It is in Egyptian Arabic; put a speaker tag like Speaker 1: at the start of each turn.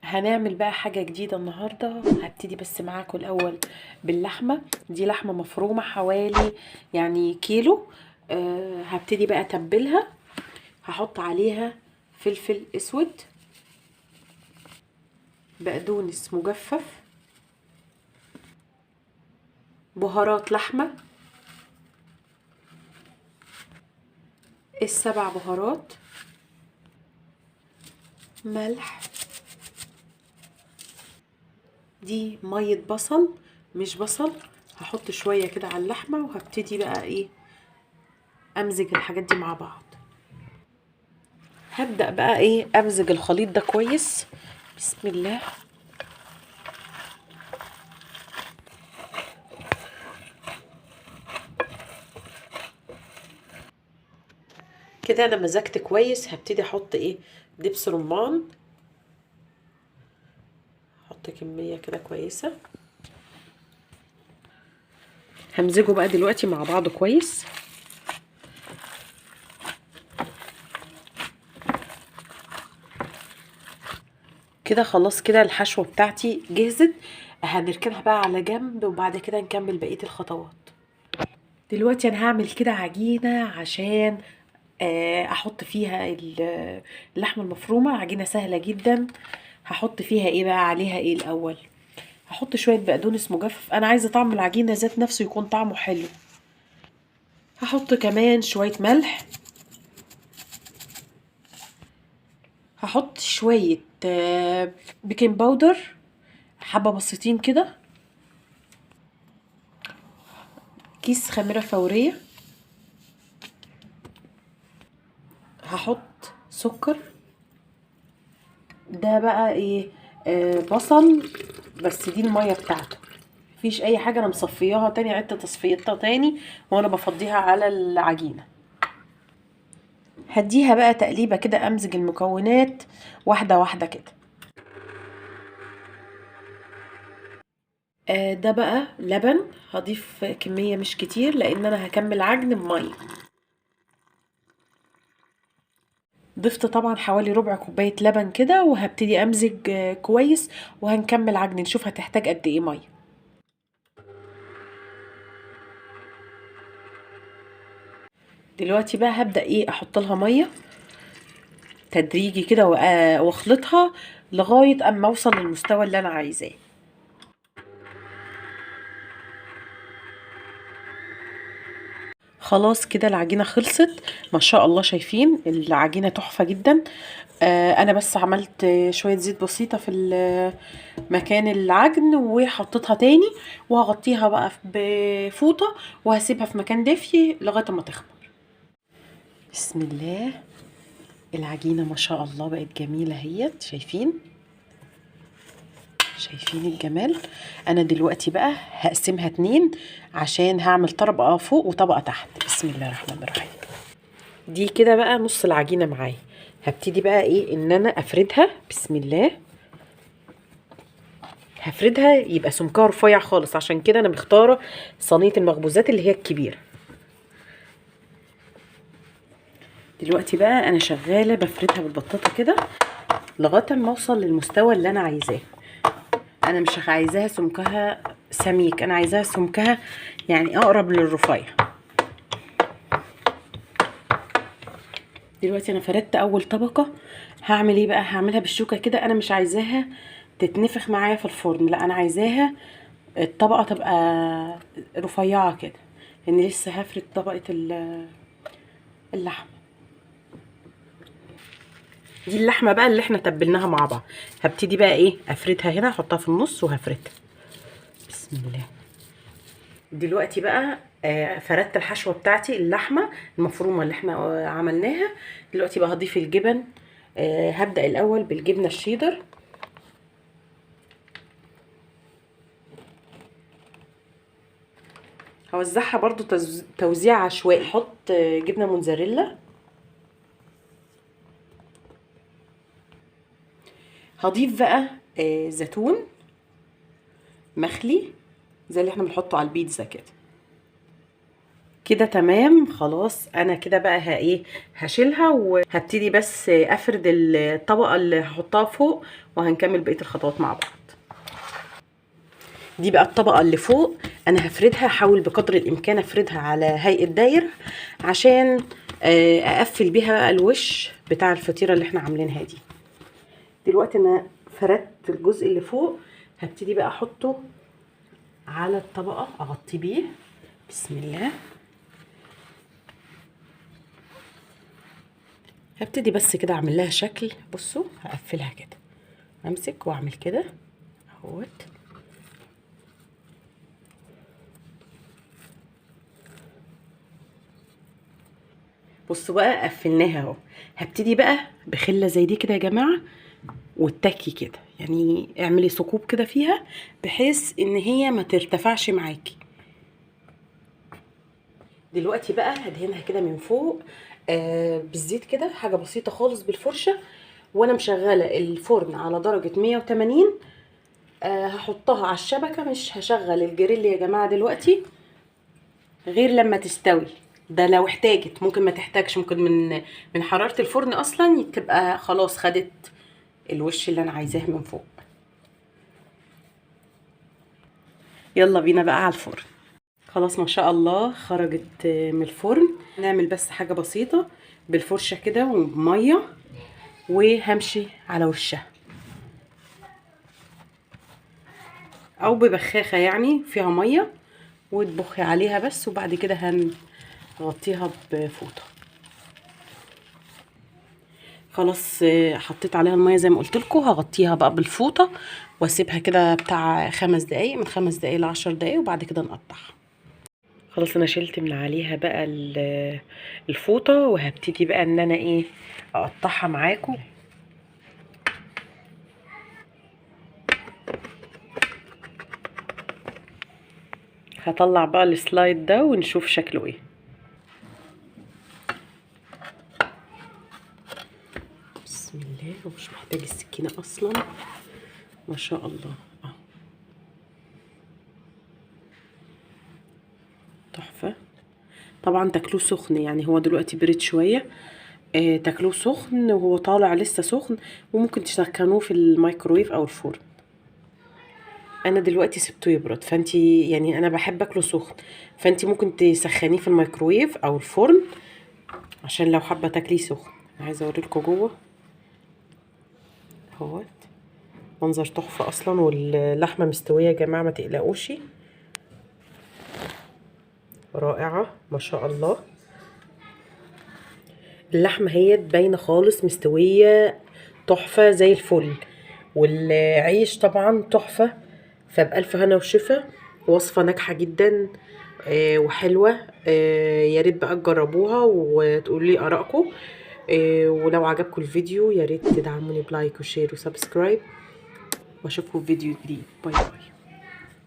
Speaker 1: هنعمل بقى حاجة جديدة النهاردة. هبتدي بس معاكم الأول باللحمة. دي لحمة مفرومة حوالي يعني كيلو. هبتدي بقى اتبلها. هحط عليها فلفل اسود، بقدونس مجفف، بهارات لحمة، السبع بهارات، ملح، دي مية بصل مش بصل، هحط شوية كده على اللحمة. وهبتدي بقى ايه امزج الحاجات دي مع بعض. هبدأ بقى ايه امزج الخليط ده كويس. بسم الله. كده انا مزجت كويس. هبتدي احط ايه دبس رمان، احط كمية كده كويسة. همزجه بقى دلوقتي مع بعضه كويس. كده خلاص كده الحشوة بتاعتي جهزت. هنركنها بقى على جنب وبعد كده نكمل بقية الخطوات. دلوقتي انا هعمل كده عجينة عشان احط فيها اللحمة المفرومة. عجينة سهلة جدا. هحط فيها ايه بقى، عليها ايه الاول؟ هحط شوية بقدونس مجفف، انا عايزة طعم العجينة ذات نفسه يكون طعمه حلو. هحط كمان شوية ملح، هحط شوية baking powder، حبة بسيطين كده، كيس خميرة فورية، هحط سكر، ده بقى ايه بصل، بس دي المية بتاعته، مفيش اي حاجة، انا مصفياها تاني، عدت تصفيتها تاني وانا بفضيها على العجينة. هديها بقى تقليبة كده، امزج المكونات واحدة واحدة كده. ده بقى لبن، هضيف كمية مش كتير لان انا هكمل عجن بمية. ضفت طبعا حوالي ربع كوباية لبن كده، وهبتدي امزج كويس، وهنكمل عجن نشوف هتحتاج قد ايه مية. دلوقتي بقى هبدأ ايه احط لها مية تدريجي كده واخلطها لغاية اما اوصل للمستوى اللي انا عايزاه. خلاص كده العجينة خلصت ما شاء الله، شايفين العجينة تحفة جدا. انا بس عملت شوية زيت بسيطة في مكان العجن وحطيتها تاني، وهغطيها بقى بفوطة وهسيبها في مكان دافي لغاية ما تخمر. بسم الله. العجينة ما شاء الله بقت جميلة اهيت، شايفين الجمال. انا دلوقتي بقى هقسمها 2 عشان هعمل طبقة فوق وطبقة تحت. بسم الله الرحمن الرحيم. دي كده بقى نص العجينة معايا. هبتدي بقى ايه ان انا افردها. بسم الله. هفردها يبقى سمكها رفيع خالص، عشان كده انا مختارة صينية المخبوزات اللي هي الكبيرة. دلوقتي بقى انا شغالة بفردها بالبطاطا كده لغاية ما اوصل للمستوى اللي انا عايزاه. انا مش عايزاها سمكها سميك، انا عايزاها سمكها اقرب للرفيع. دلوقتي انا فردت اول طبقة. هعمل ايه بقى؟ هعملها بالشوكة كده، انا مش عايزاها تتنفخ معايا في الفرن، لا انا عايزاها الطبقة تبقى رفيعة كده، لان لسه هفرد طبقة اللحمة. دي اللحمة بقى اللي احنا تبلناها مع بعض. هبتدي بقى ايه افردها هنا، احطها في النص وهفردها. بسم الله. دلوقتي بقى فردت الحشوة بتاعتي، اللحمة المفرومة اللي احنا عملناها. دلوقتي بقى هضيف الجبن. هبدأ الأول بالجبنة الشيدر. هوزعها برضو توزيع عشوائي. هحط جبنة موتزاريلا، هضيف بقى زيتون مخلي زي اللي احنا بنحطه على البيتزا كده. كده تمام خلاص. انا كده بقى ها ايه، هشيلها وهبتدي بس افرد الطبقة اللي هحطها فوق، وهنكمل بقية الخطوات مع بعض. دي بقى الطبقة اللي فوق، انا هفردها، هحاول بقدر الامكان افردها على هيئة دايرة عشان اقفل بيها بقى الوش بتاع الفطيره اللي احنا عاملينها دي. دلوقتي انا فردت الجزء اللي فوق، هبتدي بقى احطه على الطبقة، اغطي بيه. بسم الله. هبتدي بس كده اعمل لها شكل. بصوا هقفلها كده، امسك واعمل كده اهوت. بصوا بقى قفلناها اهو. هبتدي بقى بخله زي دي كده يا جماعة، واتكي كده، يعني اعملي ثقوب كده فيها بحيث ان هي ما ترتفعش معاكي. دلوقتي بقى هدهنها كده من فوق بالزيت كده، حاجة بسيطة خالص بالفرشه، وانا مشغله الفرن على درجه 180. هحطها على الشبكة، مش هشغل الجريل يا جماعة دلوقتي غير لما تستوي. ده لو احتاجت، ممكن ما تحتاجش، ممكن من حرارة الفرن اصلا تبقى خلاص خدت الوش اللي انا عايزاه من فوق. يلا بينا بقى على الفرن. خلاص ما شاء الله خرجت من الفرن. نعمل بس حاجة بسيطة بالفرشة كده وبمية، وهمشي على وشها او ببخاخة يعني فيها مية، وتبخي عليها بس، وبعد كده هنغطيها بفوطة. خلاص حطيت عليها المية زي ما قلت لكم، هغطيها بقى بالفوطة واسيبها كده بتاع 5 دقايق، من 5 دقايق ل10 دقايق، وبعد كده نقطعها. خلاص انا شلت من عليها بقى الفوطة، وهبتدي بقى ان انا ايه اقطعها معاكم. هطلع بقى السلايد ده ونشوف شكله ايه. بسم الله، ومش محتاج السكينة اصلا ما شاء الله. تحفة. طبعا تاكلوه سخن، يعني هو دلوقتي برد شوية، تاكلوه سخن وهو طالع لسه سخن، وممكن تسخنوه في الميكرويف او الفرن. انا دلوقتي سبته يبرد، فانتي يعني انا بحب اكله سخن، فانتي ممكن تسخنيه في الميكرويف او الفرن عشان لو حابة تاكليه سخن. انا عايزه اوريلكوا جوه اهوت، منظر تحفة اصلا، واللحمة مستوية يا جماعة ما تقلقوش، رائعة ما شاء الله. اللحمة هي باينة خالص مستوية تحفة زي الفل، والعيش طبعا تحفة. فبألف هنا وشفا، وصفة ناجحة جدا وحلوة. يا ريت بقى تجربوها وتقولوا لي آرائكم، ولو عجبكم الفيديو يا ريت تدعموني ب like و share و subscribe، واشوفكم في فيديو جديد. bye bye.